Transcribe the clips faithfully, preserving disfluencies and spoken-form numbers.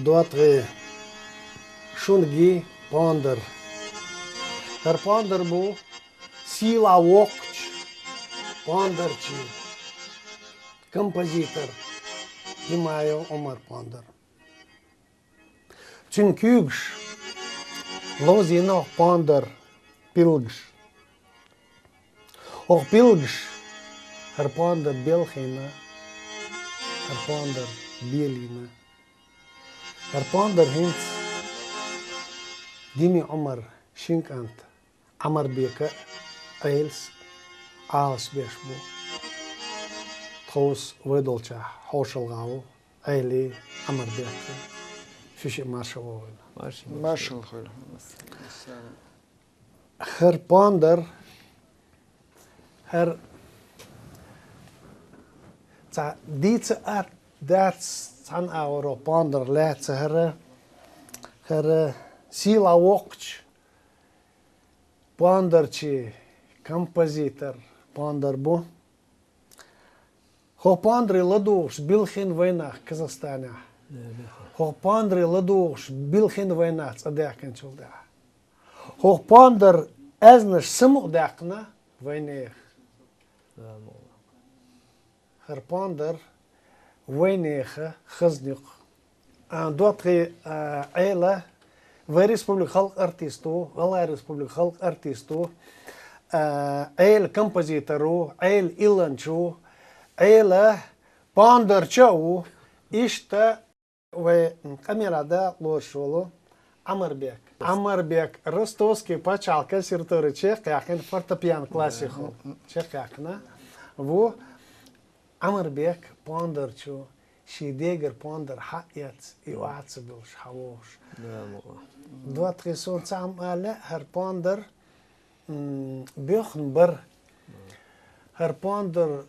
ДоттагӀий, шунгий пандар. ХӀара пандар бу сийлахь воккхача пандарчий, композитор Димаев Ӏумар пандар. Цуьнан куьйгаш ловзийна хӀокху пандар билгаш. ХӀокху билгаш хӀара пандар белхийна, хӀара пандар белийна. ХӀара пандар хӀинца Димин Ӏумар шин кӀант Ӏамарбека а, Ӏелас а Ӏалашбеш бу. Тховса вай долчохь хьошалгӀа ву Ӏели, Ӏамарбек. Шуьшиъ марша вогӀийла. Маршалла хуьлда. ХӀара пандар, хӀара цхьа дийца а дац цхьана агӀоро пандар лаьцна хӀара, хӀара сийлахь воккхача пандарчий композитор пандар бу. ХӀокху пандаре ладугӀуш билхина вайнах Казахстанехь. ХӀокху пандаре ладугӀуш билхина вайнах цӀа даьккхинчул тӀаьхьа. ХӀокху пандар аьзнаш самукъадаьккхина вайнехан. ХӀара пандар вайнехан хазна юкъа. А, ДоттагӀий, а, Ӏела вайн республикан халкъан артист ву, ГӀалгӀайн республикан халкъан артист ву, а, Ӏела композитор ву, Ӏела илланча ву, Ӏела пандарча а ву. Иштта вайн къамелехь дакъа лоруш волу Ӏамарбек. Ӏамарбек Ростовский пачхьалкхан консерватори чекхъяьккхина, фортепиано классико чекхъяьккхина ву. Ӏамарбек пандарчо шен дегара пандар хьаэцна, и охьа ца буьллуш хьан вогӀуш. ДоттагӀий, суна цхьа хӀума ала лаьа, хӀара пандар, м, боьхна бара. ХӀара пандар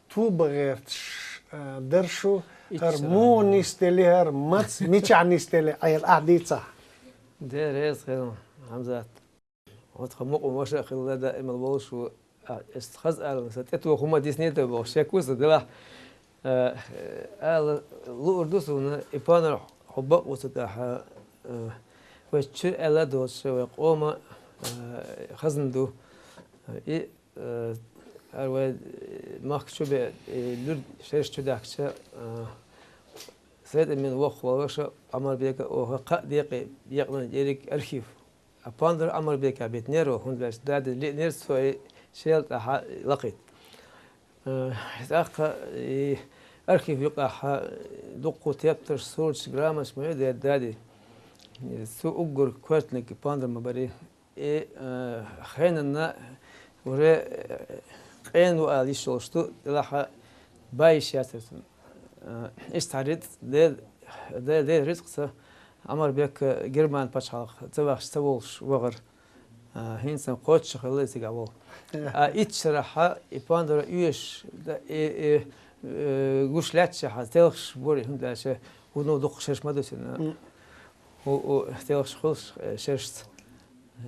тоба гӀерташ, а, дара шу, хӀара муха нисделира, хӀара мац-, мичахь нисделира, Ӏела, ахь дийцахь. Дела реза хуьлда, Хьамзат. Оцу тхан мукъа ваша а хилла, даимал волуш ву. А, ас хаза ала, сан тӀетоха хӀума диснийта бохуш, шек ву сан, делахь, а, ала луур ду суна, и панар хьо бакъ ву ца тӀехь, а, вай чуьра аьлла а доцуш, вай къоман, а, хазна ду. И, а, хӀара вай махка чу бен, и луьра шераш чу даьхкича, а, Сайтамин воккхаваллаша Ӏамарбека оха кхаа декъе екъна ерриг архив. А пандар Ӏамарбека битинера, хӀунда аьлча дади лиънера цо и шел тӀаьхьа лакхийта. Э, тӀаккха и архив юкъахь дуккха тептарш, сураташ, грамоташ ма ю дера дади. Цу уггар коьртаниг пандар ма барий. И, э, хенанна уже, э, къена ву ала йиш йолуш ду, делахь бан йиш яцара цунна. Э, иштта цхьа рицкъ, Дела, Дела, Дела рицкъаца Ӏамарбек Герман пачхьалкх ца вахча ца волуш вахара. Э, хӀинца кхоччуш хилла и цигахь волу. А итт шарахь и пандар оьшуш, да, и, и, э, гуш лаьтташехь, телхаш бора, хӀунда аьлча вуно дукха шераш ма ду цуьнан. У, у, телхаш хуьлуш, э, шерашца.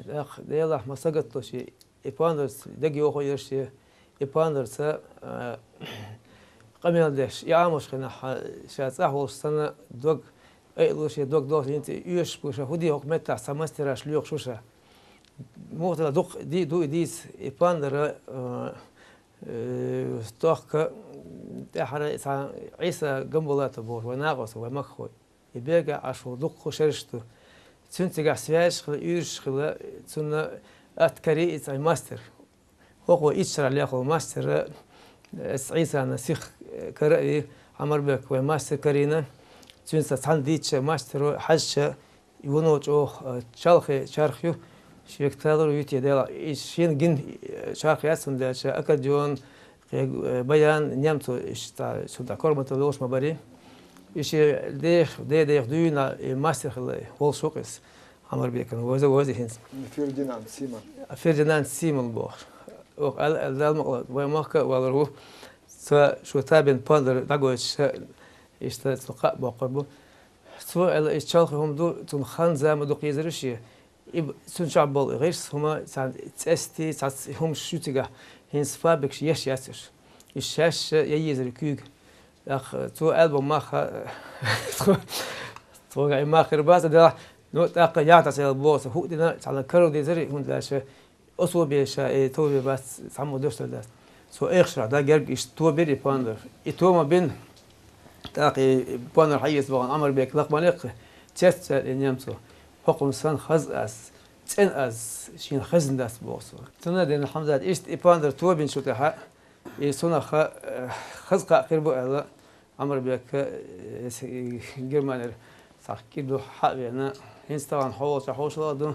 ТӀаккха Делахь ма сагатдо шен, и пандарца дегайохуьйтура шен, и пандарца, а, Къамел деш, и Ӏамош хинахь, ша цӀахь волуш санна, дог айалуш я, дог дохлинца оьшуш бу ша, хӀун де хӀокху меттахь цхьа мастераш лоьхуш ву ша. Муха делахь дукха ди-, ду и дийца, и Пандар, э, э, тохка, тӀаьхьара цхьа Ӏийса Гамболатов бохуш, вай накъост, вай махкахой. И бегахь Ӏаш волу дуккха шераш ду. Цуьнца цигахь связаш хила, уьйраш хила, цунна атта карий и цхьа мастер. ХӀокхо итт шарахь лехула мастера, эс Ӏийсана сих кара а вий, Ӏамарбек вай мастер карийна, цуьнца цхьаьна дийцча мастеро хьаьжча, и вуно чӀогӀа, а, чалхе чарх ю, шега талур вуьтий дела, и шена гина, э, чарх яц, хӀунда аьлча аккордеон, кхе, э, баян, немцо, иштта, цунна корматал йолуш ма барий. И шен дех, дедех дуьйна, и мастер хила, волуш ву-кх иза. Ӏамарбекан воза, воза хӀинца. Фердинанд Симон. Фердинанд Симон бохуш. Оха аьлла, аьлла, Далла ма къала, вай махка а валар ву. Ца шу табин Пандар дӀагойтуш, иштта цунна кхаъ боккхур бу. Цо аьлла, иза чалхе хӀума ду, цунна хан-зама дукха езар ю шен. И б-, цуьнан чохь болу гӀирс хӀума, царна цӀестий, цхьацца хӀумаш ю цигахь, хӀинца фабрикаш еш яц уьш. Уьш шаьш я езар куьйга. ТӀаккха цо аьлла бо мах, тхо-, тхо и мах хир бац, делахь, ну, тӀаккха ягӀ дӀасаелла боху, ца хӀуъ дина, цхьана каро дезарий, хӀунда аьлча, особенно ша, э, тобе бац, цхьаммо дош дар дац. Цо эха шарахь, да, герга иштта тобира и Пандар. И тома бина, тӀаккха и Пандар хьаэца вахана Ӏамарбек лакха ма лекха, цец цара и немцо. ХӀокхунна санна хаза ас, цӀена ас, шена хезна дац боху цо. Цунна а дина Хьамзат, иштта и Пандар тобина шу тӀехьа, и сунах, э, хаза кхаъ хир бу аьлла, Ӏамарбека, э, с-, э, Германера цхьа кӀир ду хьа а веана, хӀинца тахана хьо волчохь хьошалгӀа ду,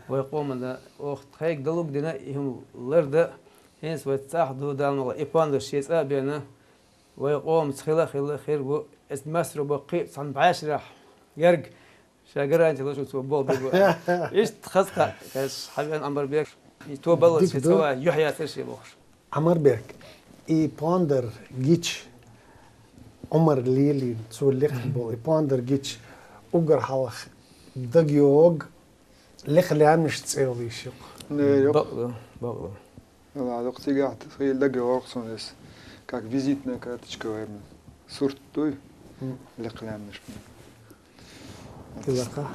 вай къомана оха тхайга далуг дина, и хӀума ларда, хӀинца вай цӀахь ду, Далла ма гӀо, и Пандар шен цӀа а беана, вай къомаца хила а хилла хир бу, эс мастеро баккхий а цхьана бӀешарахь герга, ша гарантия луш ву цо болх бе бу аьлла. Иштта хаза кхаъ, кхаьш хьавеана Ӏамарбек, и тобаллалц шен цӀа ван юьхь яцара шен бохуш. Ӏамарбек, и Пандар гича, Ӏумар лелийна, цо лекха болу, и Пандар гича, уггар хьалха дага йогӀу лекха лаьмнаш цӀе йолу йиш ю-кх. Нера ю-кх. Бакъ ду, бакъ ду. Ала, дукха цигахь хийла дага йогӀу-кх суна иза, как визитная карточка вай-м. Сурт дуй? М. Лекха лаьмнаш. Хиларха.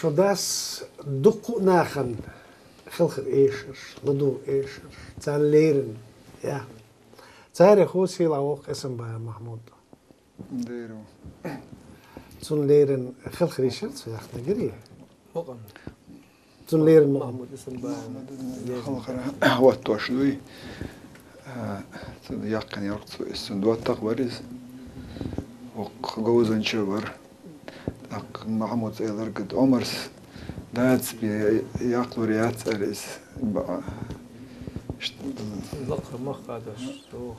Шун дас дуккха а нахана хелхар эшараш, ладувгӀа эшараш, царна леррина, я. Царех ва сийлахь воккха Эсамбаев Махьмуд. Дера ва. Цунна леррина хелхар эшар цо яхна гири. Мукъам. Цунна леррина Махьмуд. Махьмуд Эсамбаев. Махьмуд Эсамбаев. Хелхар хӀоттош дуй. А, цунна яьккхина яр цо, из цунна доттагӀа вар из. Воккха говзанча вар. ТӀаккха Махьмуд цӀе ялар гад Омарс дац бе, яккхалур яц ара из. Ба-, ш-, лакхара мах хадаш, со.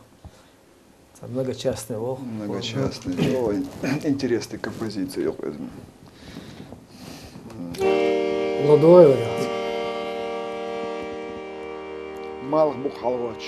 Ца многочастный вол. Многочастный. О, ин-, интересная композиция, я поэтому. ЛадувгӀа вариант. Малх букъ хьалгӀоч.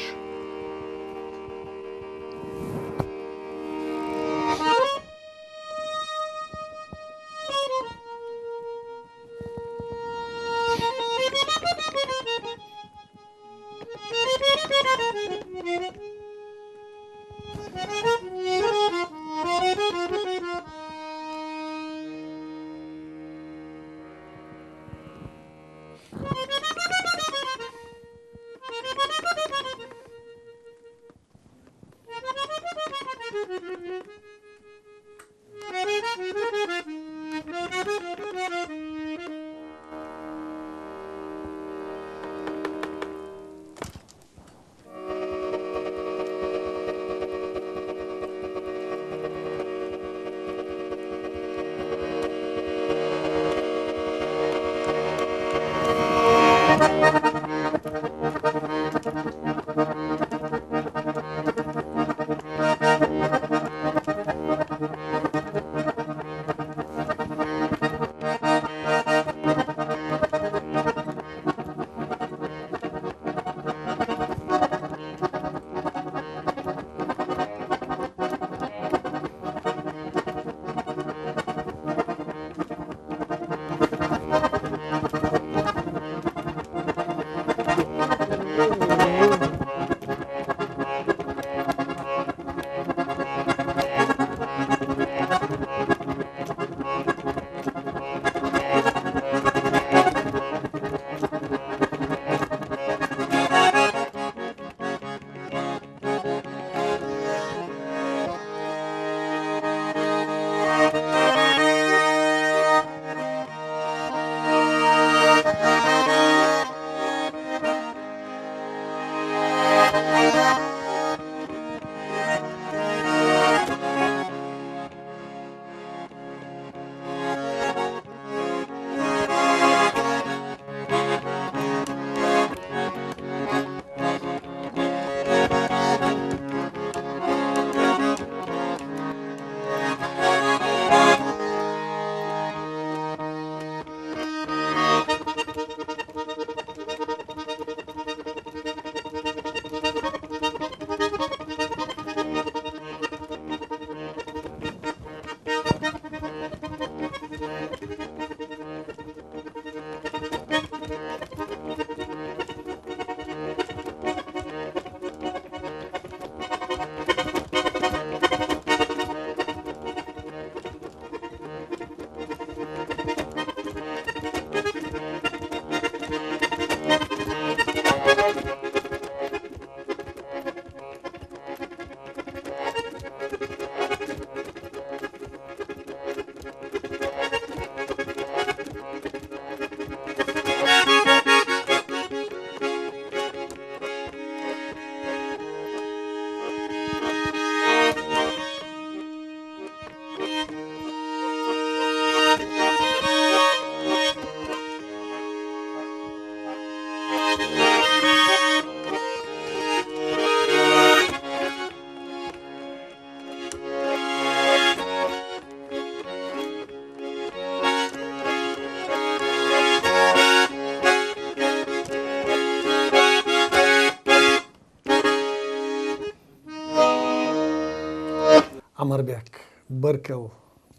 Ӏамарбек, баркал.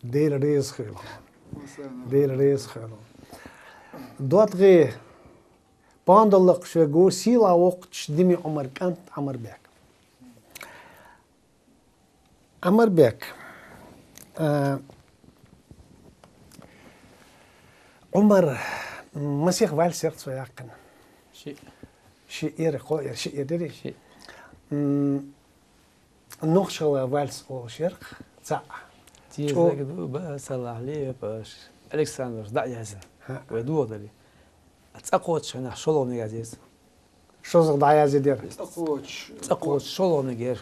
Дела реза хилва. Дела реза хилва. ДоттагӀий пандалакх шуга сийлахь воккхача Дими Ӏумара кӀант Ӏамарбек. Ӏамарбек, а, Ӏумар, м, масех вальс яр цо яьккхина? Ши. Ши яр, кхо яр, ши яр дерий? Ши. М, «Нохчийн вальс» олуш яр цхьаъ. Чо- Дезаг ду ба салахь лепаш. Александр дӀаязна. ХӀаъ. Вай дохадале. ЦӀа кхоччуш хенахь шолгӀаниг язъяц. ШозлагӀа дӀаязъяр. ЦӀа кхоччуш. ЦӀа кхоччуш шолгӀаниг яр.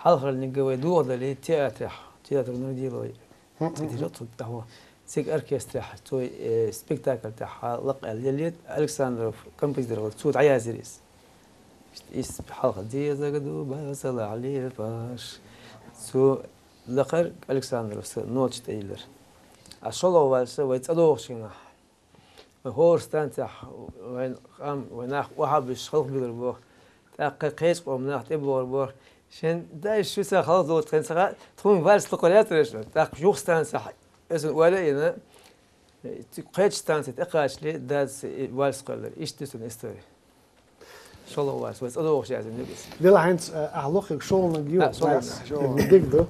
Хьалхарниг вай дохадале театрехь, театр Нурдиловой. ХӀм, хӀм, хӀм. Цига оркестрехь, цо, э, спектакль тӀехь лакха аьлла лелийта, Александров композитор вара, цо дӀаязйира иза. Иза хьалха дезаг ду, ба салахь лепаш. Цо лакхара Александровс ноташ тӀейиллира. А шолгӀа вальс вай цӀа дохучу хенахь. Вай хӀора станцехь вайн къам, вай нах охьабуьссуш халхабуьйлур боху. ТӀаккха кхечу къоман нах тӀебогӀур боху. Шен дай шу ца халхадолчу хенахь ца хаьа, тхуна вальс лакхара яцара аша. ТӀаккха юха станцехь, иза ойла а йина, кхечу станцехь тӀекхачале, дадас и вальс кхоьллира. Иштта ду цуьнан истори. ШолгӀа вальс, вай цӀа дохуш язйина ю иза. Дела хьайнца, а, ахьа лохуьйту шолгӀаниг ю, Ша, шолгӀаниг. Вальс. ШолгӀаниг. Дика ду.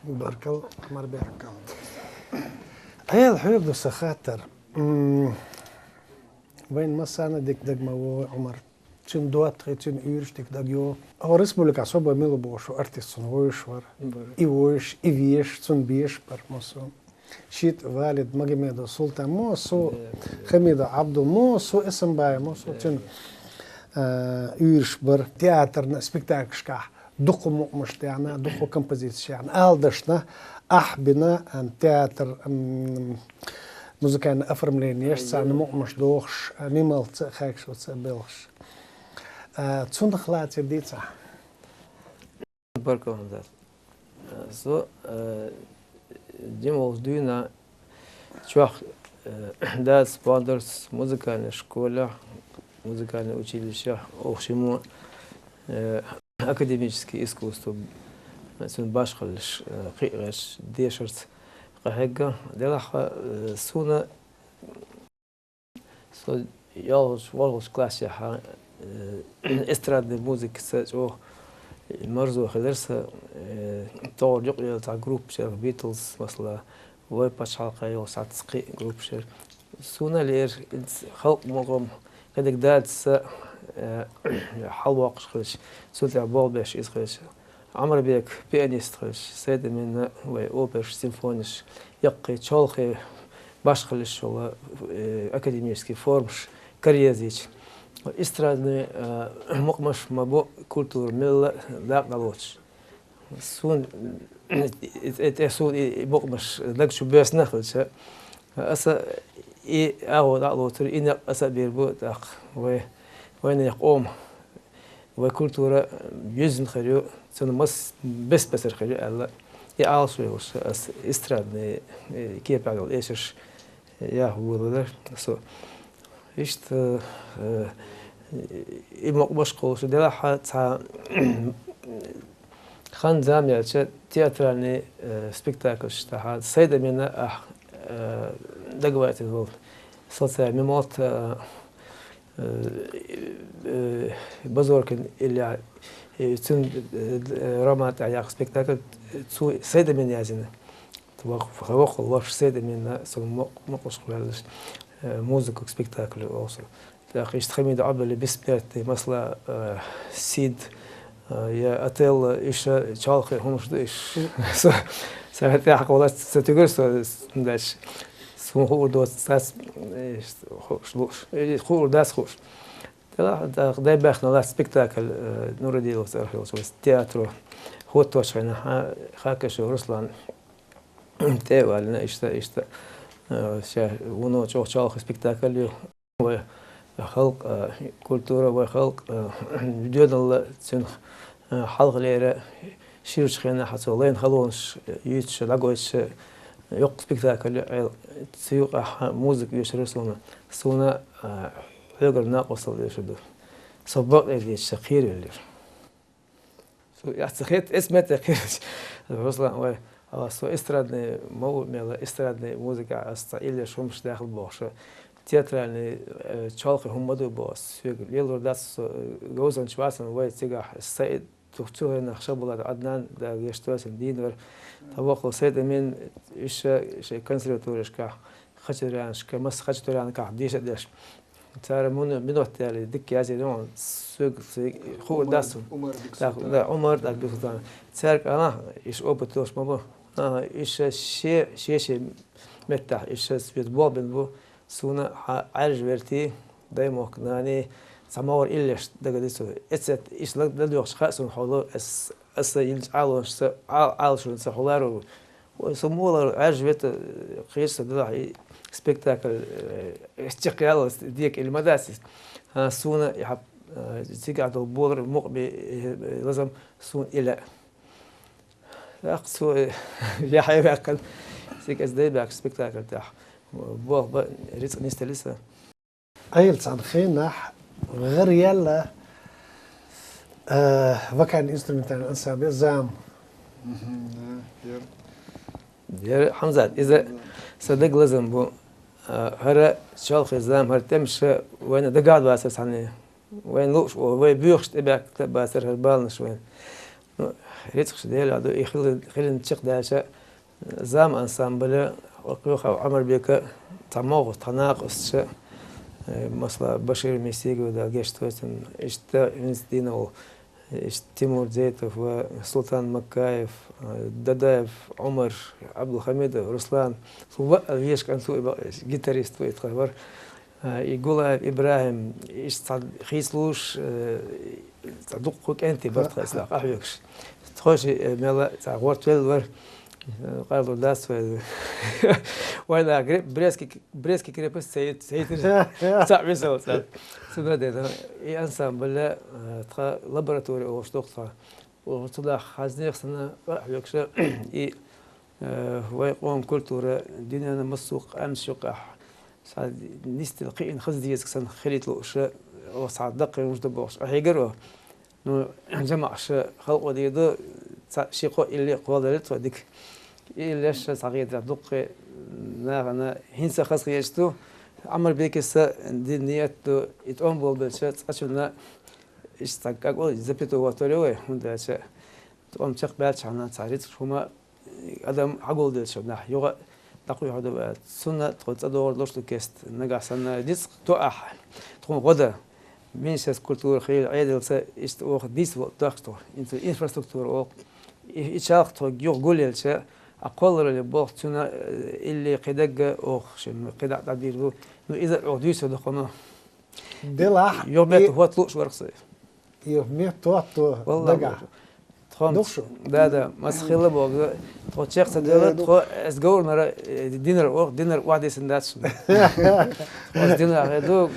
Баркалла, Ӏумарбек. Ӏела хьоьга ду сан хаттар. М, вайн массарна дика дага ма вогӀу Ӏумар. Цуьнан доттагӀий, цуьнан уьйраш дика дага йогӀу. ХӀокху республикехь со бен мила бохуш ву артист цунна вовзаш вара. Бара. И вовзаш, и везаш, цунна безаш бара массо. Шийтта Валид, Магомедов Султан, массо, Хамидов Ӏабдул, массо, Эсамбаев, массо, цуьнан, а, уьйраш бара. Театрна спектакльшкахь дукха мукъамаш даьхна, дукха композицеш яьхна. Ала дашна, ахь бина, а, театр, м, музыкальный оформлениеш, царна мукъамаш дохуш, а, мималца а, хьаькамца а белхаш. А, цунах лацар дийцахь? Баркалла, Хамзат. Со, э, дин волчу дуьйна чохь э, дадас, боадарца музыкальни школехь, музыкальни училищехь, оха шиммо, э, академически искусство, цуьнан башхаллаш, э, кхиъ гӀерташ дешарца къахьегна. Делахь, э, суна со йолхуш, ворхӀалгӀачу классехь, э, эстрадный музыкаца чӀогӀа марзо хилира сан, э, тохара юкъа йолу цхьа группа яра, Beatles, масала, вай пачхьалкхехь йолу схьа цхьа кхин группаш яра. Суна лера, иза халкъан мукъам кхидерг дадас, э, хьалавоккхуш хилча, цунна тӀехь болх беш иза хилча. Ӏамарбека пианист хилча, Сайдамина вай операш, симфониш, яккхий чолхе башхаллаш йолу, э, академический формаш караезийча. Эстрадный, э, мукъамаш ма бу культура мелла дакъа дӀалоцуш. Суна, э, тӀе суна и, и мукъамаш даг чу боьссина хилча, аса и агӀо дӀа а лоцура, и некъ аса а бийр бу тӀаккха вай, вайнехан къоман. Вай культура юьзна хир ю, цунна мас-, бес-бесара хир ю аьлла, и Ӏалашо йолуш, ас эстрадный, э, кепехь долу эшарш яха вуьйлур дара со. Иштта, э, и мукъамаш кхуллуш делахь, цхьа хан-зама яьлча, театральный, э, спектакльш тӀехь Сайдамина ахь, э, дагавайтина волу. Со цара мимолт, э, э, э, Базоркин Илья, э, цуьнан, э, роман тӀехь яьккха спектакль, цо Сайдамина язйина. Воккха, воккха ваша Сайдамина, со мукъ-, мукъамаш кхуллуш, э, музыка к спектаклю олуш. ТӀаккха иштта Хамида Ӏабдулла «Бессмертный», масала, э, Сид, э, я Отелло, иштта чолхе хӀумаш ду иштта. Со, сан тӀехь кхоллац, ца туьгура со, дальше. Суна хуур доцу цац, э, хууш лууш, э, хуур дац хууш. Делахь, тӀаккха дай баьхна лац спектакль, э, Нурадиловца арахь йолчу вайн театро хӀотточу хенахь, Хакашев Руслан тӀе а ваьллина, иштта, иштта, э, ша вуно чӀогӀа чолхе спектакль ю. Вай халкъ, э, культура, вай халкъ, э, доьналла цуьнан, э, хьалхалера ширачу хенахь цо лайна халонаш юьйцуш, дӀагойтуш, йоккха спектакль ю, Ӏел. Цу юкъахь музыка оьшура суна. Суна, э, хьоьгара накъосталла оьшур ду. Со бакъдерг дийцича, сан кхеравелира. Со яц ца хета, эс метте кхераш. Руслан, вай, ала со эстрадный ма ву мела, эстрадный музыка ас цхьа иллеш хӀумаш даьхна бохуш. Театральный, э, чолхе хӀума ма ду боху ас. Соьга лелор дац со, э, говзанча вацана вай цигахь, Саид, тух цу хенахь Шабулат Ӏаднан, Дала гечдойла цуьнан, дийна вара. Тхан воккхал Сайдамин, иштта шайн консерваторешкахь, Хачатурянашка, масса Хачатурянкахь деша а деш. Цара муна минот яьлла дика язйина, соьга, соьга хуур дац. Умар, Умар Бексултан. Да, Умар, да, Бексултан. Цаьрга ала, иштта опыт долуш ма бу. Ага, иштта шен, шен, шен меттахь, иштта соьца болх бина бу. Суна хьан Ӏаьржа верти, даймохк нани, цхьа могӀара иллеш дагадису. Эцет, иштта лаг-, ладоьгӀча хаьа суна хьо ло, ас, аса йинчу Ӏалашонца, Ӏал-, Ӏалашонца хьо ларо. Ой, со муха лару, Ӏаьржа вета, кхеча сан делахь и спектакль, э, чекхъяллалц дека или ма дац иза. А, суна, и хьа, э, цигахь долу болар мукъа бе, э, лазам суна и лаьа. ТӀаккха цо, э, яхье ваьккхина, цига аса дай баьхкачу спектакль тӀехь. Болх бан, рицкъ нисделира сан. Ӏела цхьана хенахь гӀар яьлла, э, вокально-инструментальный ансамбль «Зама». Мгм, да, яра. Яра, Хьамзат, иза сан дага лазам бу. Э, хӀара чолхе «Зама», хӀара тӀемаш вайна дагахь а доцур цхьаьна. Вайна лууш, вай боьхуш тӀебаьхкина а бацара хӀара баланаш вайна. Ну, рицкъаш Делехь ду, и хилла, хиллина чекхдаьлча, «Зама» ансамбль, Кхоьхьа Ӏамарбека, цхьа могӀа тхан накъосташа, э, масала, Башир Мисигов, Дала гечдойла цуьнан, иштта хӀинца дийна волу, иштта Тимур Дзейтов ва Султан Маккаев, э, Дадаев Ӏумар, Ӏабдулхамидов Руслан, цу ваъал вешан кӀант ву и бакъ, гитарист ву и тхан вара. А, и Гулаев ИбрахӀим, иштта цхьа хийцалуш, э, цхьа дуккха кӀентий бара тхан, ислах, къахьоьгуш. Тхойши, э, мелла цхьа гӀортвелла вара, э, къайлур дац вай. Вайна гре-, Брестский, Брестский крепость ца йит-, ца йитира. Цхьаъ висал цхьа. Цундела и ансамбль, э, тхан лаборатори олуш ду тхан. Оцу нах хьазнех санна, къахьоьгуш, и Э, вай къоман культура дуьненан массо а къаьмнаш юкъахь Цхьа нисдала кхиъна хаза деза санна хилийта лууш, оха цхьа даккхий хӀумаш да бохуш, Ӏехьегара оха. Ну, жамаӀаша халкъо дийр ду, цхьа ши-кхо илли кхоллаелира тхо дика. Иллеш цхьа гӀетарехь дуккхий нахана хӀинца хазахеташ ду, Ӏамар-Бекиса дина ният ду, и тӀом болабелча цкъачунна иштта цхьа кӀакӀо запятого тори вай, хӀунда аьлча тӀом чекхбаьлчхьана цхьа рицкъ хӀума адам хьагулделча нах юха дӀакхоьхьур ду аьлла. Цунна тхо цӀа догӀур долуш ду кест. Нагахь санна рицкъ тоахь, тхуна гӀо дан. Министерство культуры хилла Ӏедалца иштта оха дийца волу дохку тхо. Инфра-, инфраструктура олу. И, и чалх тхо юха гулъелча, а кхолларале боху цуьнан, э, илли кхидагга оха шен кхидӀа дӀадийр ду. Ну, иза оха дуьйцур ду кхуьнан. Делахь, юха бетта и хӀотта лууш вара-кх со. Юха метта хӀотто валлахӀи, дагахь. Тхо-м дукха шу? Да, да, маса хилла боху. Тхо чекх ца делла, да, ду. Тхо, ас говрнара, э, динар оха, динар охьадисина дац шуна. Ас динар хир ду,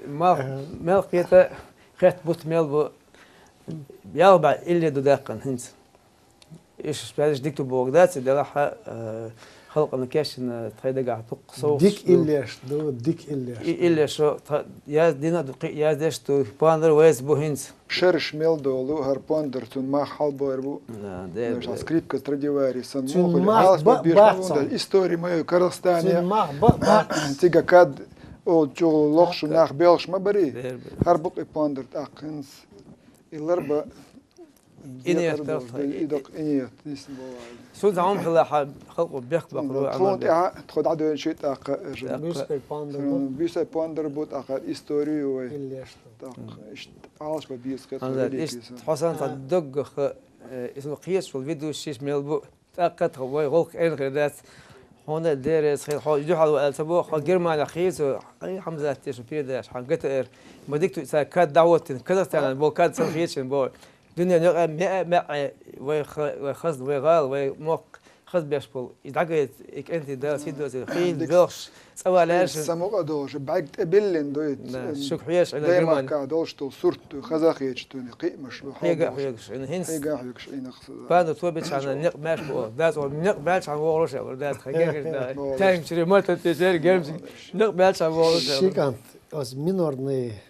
мал, ага, мел кхета, хетта бутт мел бу, ялх бӀе илли ду даьккхина хӀинца. Иштта баьржа дика ду боху дац, делахь а, э, халкъана кечйина тхайн дагахь дуккха совгӀаташ ду. Дика иллеш ду, дика иллеш ду. И иллешо тха яздина а ду, кхин а яздеш ду, пондар вайца бу хӀинца. Шераш мел долу, хӀара пондар цуьнан мах хьалабойр бу. Да, да, да. Скрипка Страдивари санна. Цуьнан муха мах хьалас ба-, беш бац ма ву, цхьа. Истори ма ю Казахстане. Цуьнан мах ба-, бац. Цига кад олучу лохуш нах белхаш ма барий. Бер, бер. ХӀара бу-кх и пондар тӀаккха хӀинца. И лар ба. И ниет декъар долуш, тахта, и, и доккха и ниет, дисна бовла. Цунца хьуна хилла хьан халкъо бехк баккхар ву, тхуна тӀехьа тхо дӀадоьллинчий тӀаккха, э, тхуна буьйсай пондар бу. Тхуна буьйсай пондар бу, тӀаккха истори ю вай. ТӀаккха иштта Ӏалаш бан беза хета. Хьо санна цхьа доггах, э, иза кхеташ волу ведущийш мел бу. ТӀаккха тхо вай гӀуллакх эрна хир дац. Хьуна деррис хир, хьо дуьхьал ву аьлла ца боху, хьо Германехь хийца, ай, Хьамзат, те шу передача, хьан ГТР. Ма дика ду цара кад дӀахӀоттина, Казахстанан болу кад сан хийцина боху. Дуьненан юкъа меа, меа, вай ха-, вай хазна, вай гӀала, вай мохк хазбеш болу. И дӀагайта, и кӀентий Дала сий доцийла. Хийла белхаш, цӀа вала аьлла шуна. Самукъа долуш, бӀаьрг тӀе биллина ду и. Да, шуьга хьоьжуш, Ӏина Герман. Даймахка долуш долу сурт ду, хазахеташ дуьне, кхиамаш ду, хьоьга хьоьгуш, Ӏина хӀинца. Хьоьга хьоьгуш, Ӏина хаза. Бан ду тобичхьана некъ маьш бу, дац, о, некъ баьлчхьана вогӀур ша, вара дац, хьан гергаш да. Молодец. Тайм чуьре мотан тӀе жер гермчи, некъ баьлчхьана вогӀур ша. Шикант, оцу минорный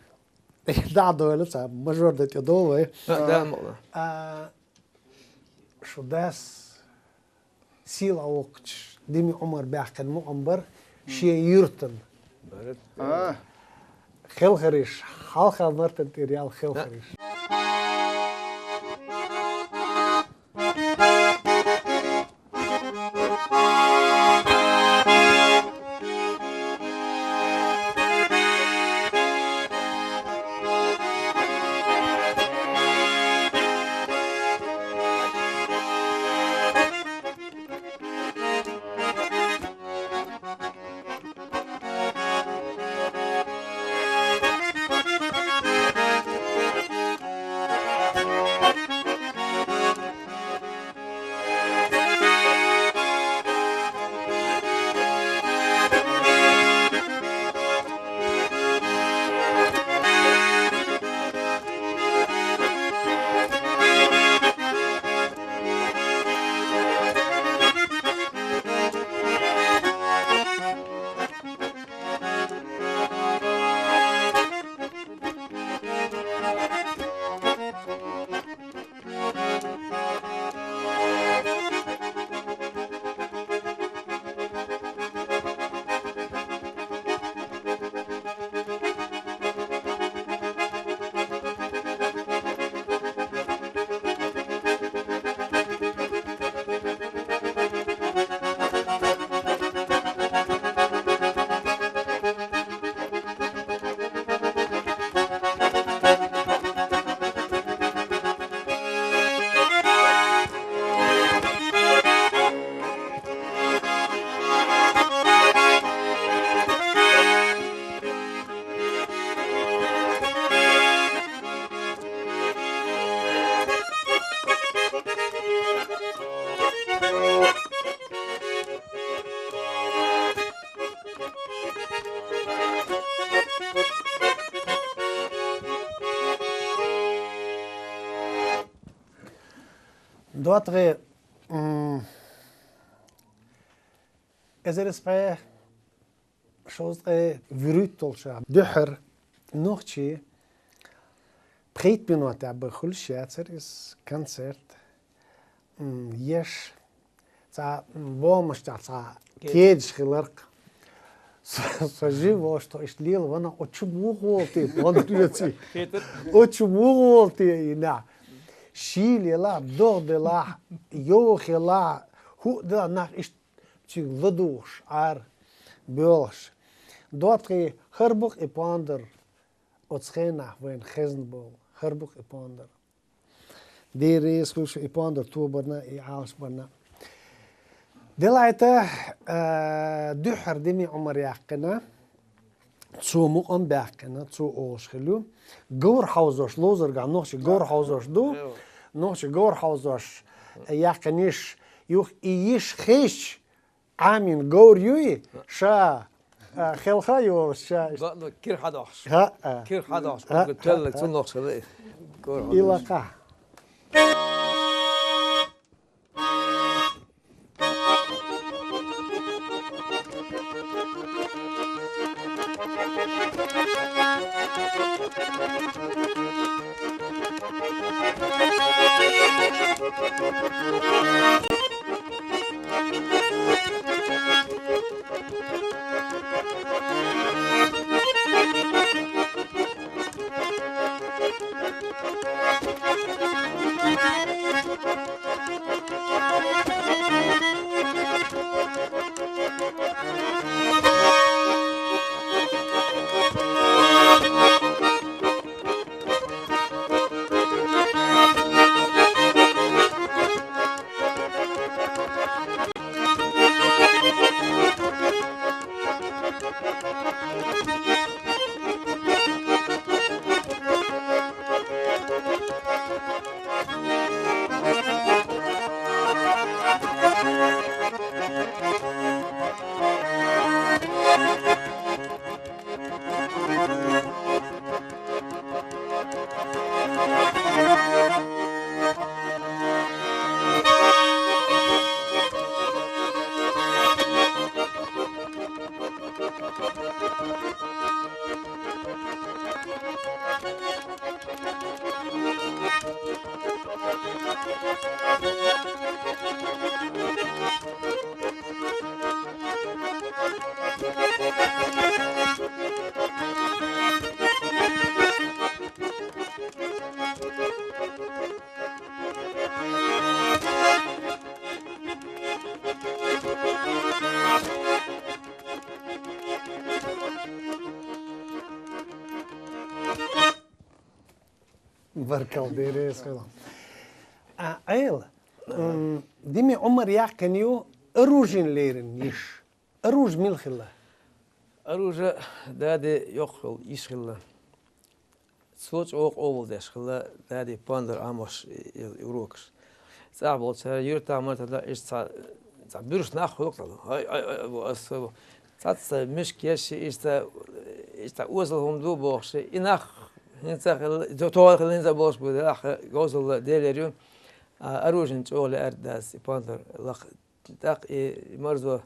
дӀа а дойла, цхьа мажор дан тӀе долу вай. Да, да, мукъа. А, шу дас сийлахь воккхачу Дими Ӏумар баьхкина мукъам бара шен юьртан. А. Хелхариш, хьалха мартан тӀера ял хелхариш. ДоттагӀий, м, эзар исс бӀе шовзткъе вуьрхӀитталгӀа шо дуьххьара нохчий пхийтта минот а бахулаш яцар из концерт. М, еш, цхьа, м, бомаш тӀехь цхьа кедаш хиларх. Со, со жив волуш тхо иштта лела вана, оцу чу муха волу те, Пондар йоций? Оцу чу муха волу те и нах? Шийла елахь, догӀа делахь, йовха елахь, хӀуъа делахь, нах иштта цуьнга ладугӀуш, Ӏара боьлхуш. ДоттагӀий, хӀара бу-кх и Пондар, оцу хенахь вайна хезна болу, хӀара бу-кх и Пондар. Дера реза хуьлда шуна и Пондар тобарна, и Ӏалашбарна. Делахь а, э, дуьххьара Дими Ӏумар яьккхина, цо мукъам баьккхина, цо олуш хилла ю. Говр хьовзош, ловзаргахь нохчий говр хьовзош ду. Нохчий говр хьовзош яьккхина йиш, юха и йиш хезча, Ӏамийна говр юй, ша, а, хелха йолуш, ша. Бакъду, кира хьадохуш. ХӀаъ. Кира хьадохуш, хӀаъ, уггар тоьлларг хӀаъ, цунна лохуш хила и говр хьадохуш. И лакха. Баркалла, деррис хила. А, Ӏела, м, Дими Ӏумар яьккхина ю оружиена леррина йиш. Оружие мила хилла? Оружие дади йоккха йолу йиш хилла. Цо чӀогӀа къобалдеш хилла дади Пондар Ӏамош и, и урокаш. ЦӀахь болчара юьртахь-мартахь иштта цхьа, цхьа буьрса нах хӀокху. Ай, ай, ай, бу, ас, бу. Цхьацца мишка еш, иштта, иштта озал хӀума ду бохуш. И нах хӀинца а хилла, то-, тохара хилла хӀинца а болуш бу, делахь говзалла Делера ю. А, оружиена чӀогӀа лаьара дас и Пондар лакха. ТӀаккха и марзо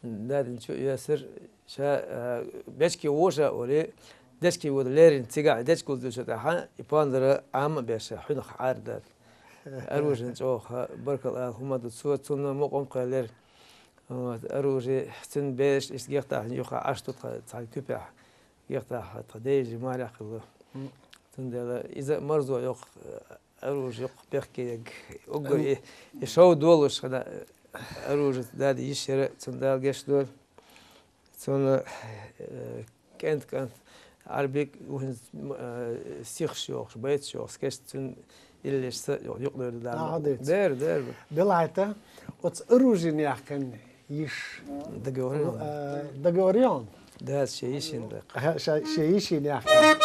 дадин чу а йоьссира, ша, а, бечке вожа а олий, дечке вода леррина цигахь, дечка гулдуьйцу тӀаьхьа, и Пондара Ӏама а беш, хьуьнах Ӏара дара. Оружиена чӀогӀа баркалла ала хӀума ду цо, цунна мукъам а кхоьллира. Вот, оружие, цуьнан бераш иштта гехтахь юха Ӏаш ду тхан цхьана куьпехь, гехтахь тхан дежи марехь хилла. Цундела иза а марзо йоккха, оружие йоккха бехке ерг. Уггар и, и шов долуш хана оружие дади йиш яра, цунна Дала гечдойла. Цунна, э, кӀент-кӀант Ӏарбик ву хӀинца, э, стихаш йохуш, байташ йохуш, скетч цуьнан иллешца юкъадойла Дала. Дера, дера. Делахь а, оцу оружиена яьккхина йиш. Договорён. Э, договорён. Да, шен йишина даккха. Аха, ша-, шен йишина яхка.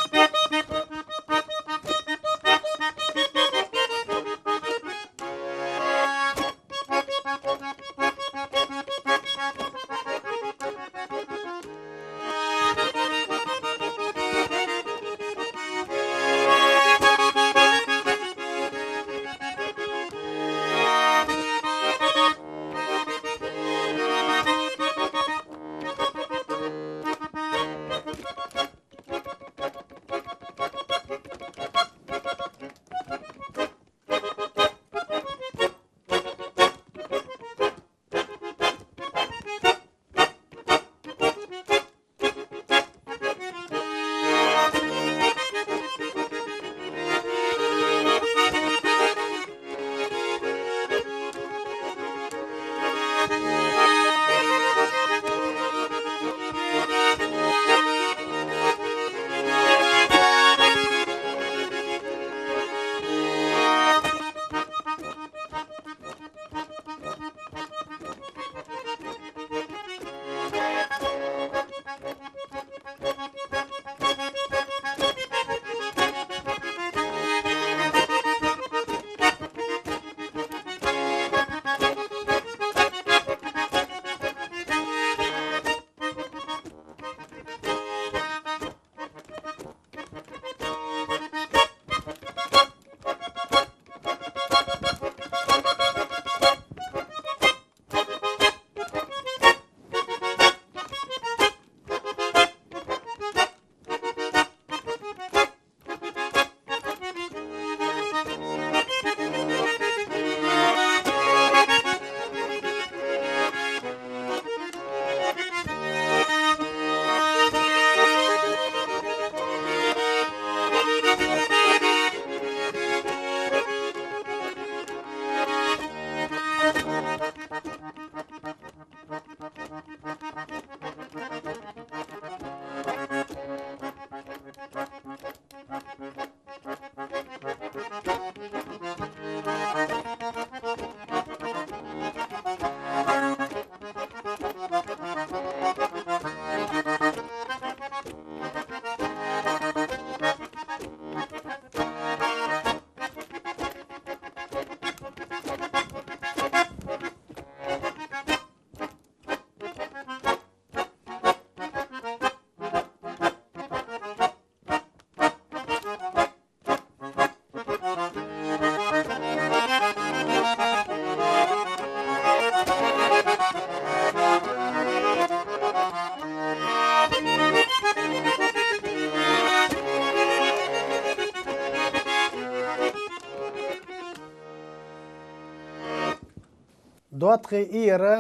ДоттагӀий Ира,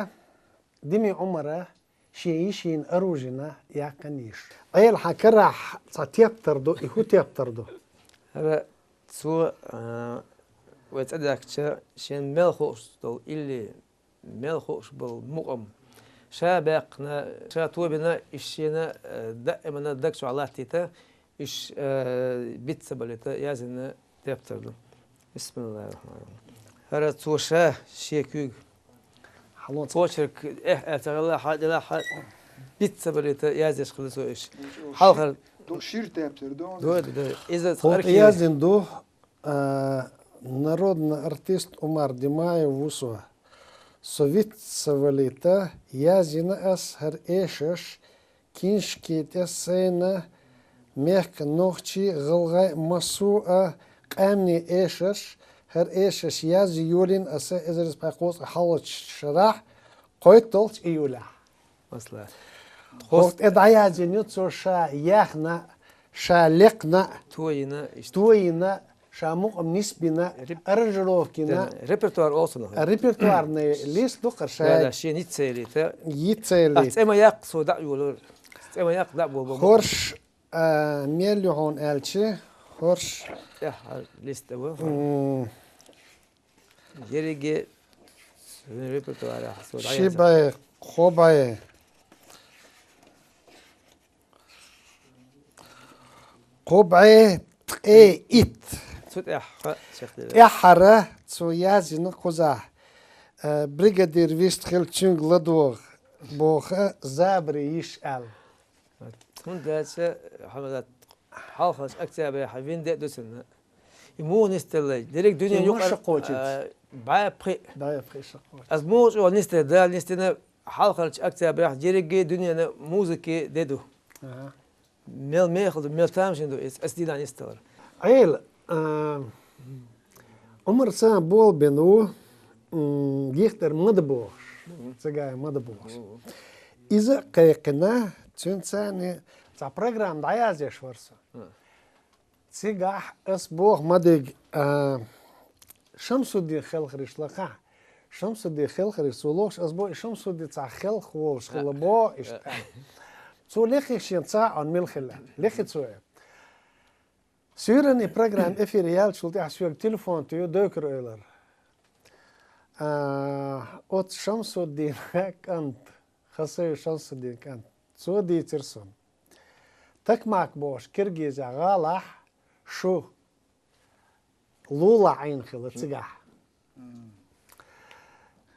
Дими Ӏумара шен йишийна оружиена яьккхина йиш. Ӏела, хьа карахь цхьа тептар ду, и хӀун тептар ду? ХӀара цо, а, вай цӀа даьхкача, шен мел хууш долу илли, мел хууш болу мукъам ша баьккхина, ша тобина, иштта шена, а, даимана даг чохь латтийта, иштта, а, биц ца балийта, язйина тептар ду. Бисмиллахир-рахманир-рахим. ХӀара цо ша шен куьйга. Хьалон ца почерк, эхь, эхь, ца хилла, хьа, дила, хьа, биц ца балийта, язъеш хилла цо иштта. Хьалхара. Ду шира тептар ду. Ду, ду, ду. Иза хӀокху цхьа архив язйина ду, а, народный артист Умар Димаев ву со. Со виц ца валийта, язйина ас хӀара эшарш, киншки тӀе сайна мехкан, нохчийн, гӀалгӀайн, массо а къаьмнийн эшарш, хӀара эшарш язъян йолийна аса эзар исс бӀе кхузткъе хьалхарчу шарахь, кхойтталгӀачу июлехь. Масала. ХӀокху тӀе дӀаязйина ю цо ша яьхна, ша лекхна, тоина, иштта. Тоина, ша мукъам нисбина, реп-, аранжировкина. Репертуар олу цунах. Репертуарный лист ду-кх хӀара ша. Да, да, шен йиц ца ялийта. Йиц ца ялийта. Ас цӀе ма яккха, со дӀа а йолура. ЦӀе ма яккха, дӀа а боху. ХӀорш, а, мел ю хьуна аьлча, хӀорш. ТӀехь лист а ву. М. Ерриге суна репертуарехь со дӀаяздина. Ши бӀе, кхо бӀе. Кхо бӀе ткъе итт. Цу тӀехь, ха, чекхдира. ТӀаьххьара цо язйина кхузахь, э, бригадир вист хилчуьнга ладогӀа боху забаре йиш аьлла. ХӀунда аьлча, Хьамадат, хьалхарчу октябрехь вина де а ду цунна. И муха нисделла? Дерриг дуьненан юкъара, а, бӀе пхиъ. БӀе пхиъ шакхочу. Ас муха чӀогӀа нисделла? Дала нисдина хьалхарчу октябрехь дерриге дуьненан музыкин де ду. Аха. Мел мехала ду, мел тамашийна ду иза, ас дийнахь нисделларг. Ӏела, а, Ӏумарца болх бина ву, м, гихтара Мада бохуш. Мгм. Цигахь Мада бохуш. Мгм. Иза а кхайкхина, цуьнца цхьа программа дӀаяздеш вара со. Мгм. Цигахь ас боху Мадига, а, Шамсуддин хелхарш лакхахь. Шамсуддин хелхарш цо лохуш, ас боху, и Шамсуддин цхьа хелха волуш хилла боху, иштта. Цо лехи шен ца хаьа мила хилла. Лехи цо. Суьйранна и программа эфире яьллачул тӀаьхьа соьга телефон туьйхира Дойкур-Эвлара. А, оцу Шамсуддин кӀант, Хасаев Шамсуддин кӀант. Цо дийцира суна. Такмак бохуш Киргизехь гӀалахь шу лулахь Ӏийна хилла цигахь.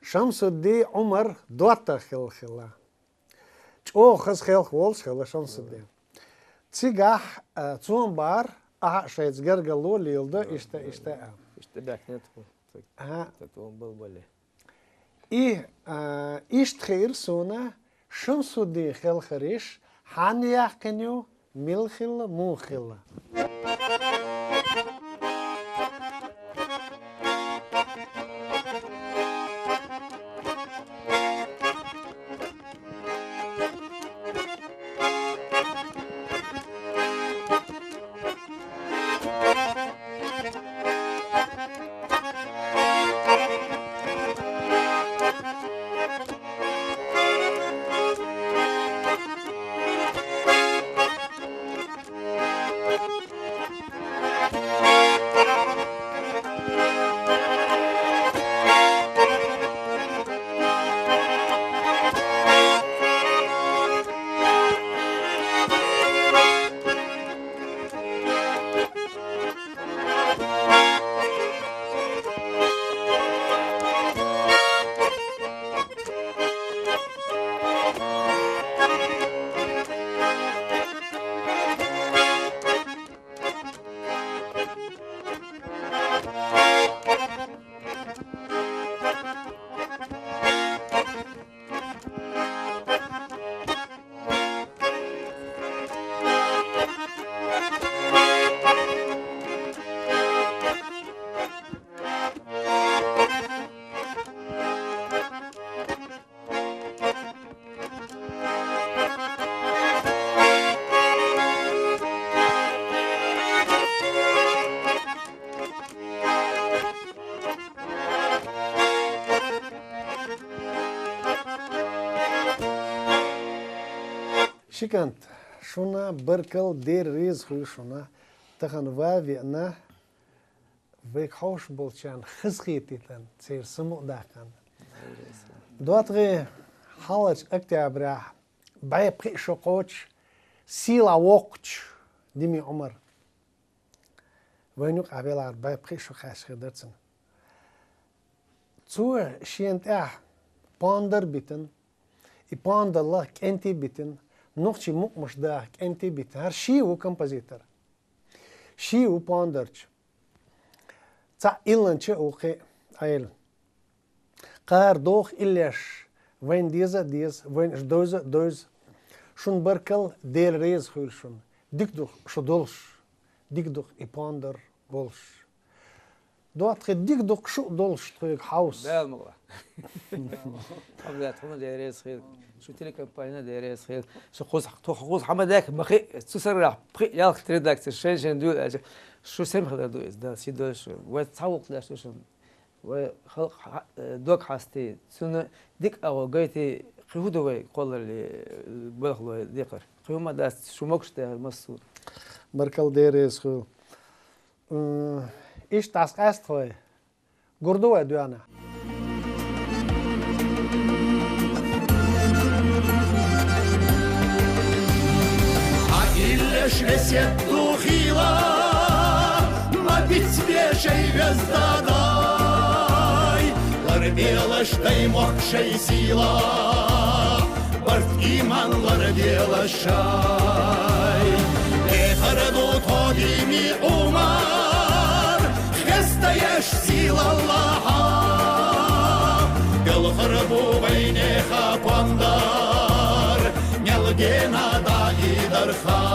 Шамсуддин Ӏумар доттагӀа хилла хилла. ЧӀогӀа хаза хелха волуш хилла Шамсуддин. Цигахь, а, цо ма бахара, ахьа а шайца гаргало леладо, иштта, иштта а. Иштта баьхкина тхо. Ага. Тхо балбале. И, а, иштта хиира суна Шамсуддин хелхарш, хьанна яьккхина ю, мила хилла, муха хилла. Музыкант, шуна баркал, Дела реза хуьлда шуна. Тахан вай веана, вайга ховш болчарна хазахетийтина, церан самукъа даьккхина. ДоттагӀий, хьалхарча октября бӀе пхи шо кхочуш, сийлахь воккхача Дими Ӏумар. Вайна юкъахь велахь бӀе пхи шо кхаьчна хир дара цунна. Цо шена тӀехь пондар битина, и пондаллах кӀентий битина, нохчийн мукъамаш даха кӀентий битина. ХӀара ша ву композитор. Ша ву пондарча. Цхьаъ илланча а ву кхин а Ӏела. Кхара доху иллеш, вайна деза а деза, вайна уьш довза а довза. Шуна баркал, Дела реза хуьлда шуна. Дика ду-кх шу долуш, дика ду-кх и пондар болуш. ДоттагӀий, дика ду-кх шу а долуш тхоьга хьовса. Дала ма гӀо. Хьо дац, хьуна Дела реза хуьлда. Шу телекомпанина Дела реза хуьлда. Шу кхуза, тхо кхуза хьама даьхка ма хи, цу саррахь пхи ялх редакци шайн-шайн дуьйла аьлча, шу сема хилар ду иза, Дала сий дойла шу. Вай цхьа гӀуллакх деш ду шуна. Вай халкъ хьа-, э, дог хьастий, цунна дика агӀо гайтий, кхин хӀун ду вай кхолларалле, э, балхалой декхар? Кхин хӀума дац, шу могуш а дахар массо а. Баркал, Дела реза хуьлда. М, иштта дӀасакъаьста вай. Гур ду вай доьхна. Хьан иллеш весет ду хийла, ма бицбе шайн веза дай. Ларбелаш дай мохк шайн сийла, барт, иман ларбелаш шайн. Дехар ду тхо Дими Ӏумар, хеста еш сийлаллахьа. Белхар бу вайнеха пондар, мел гена даидарха.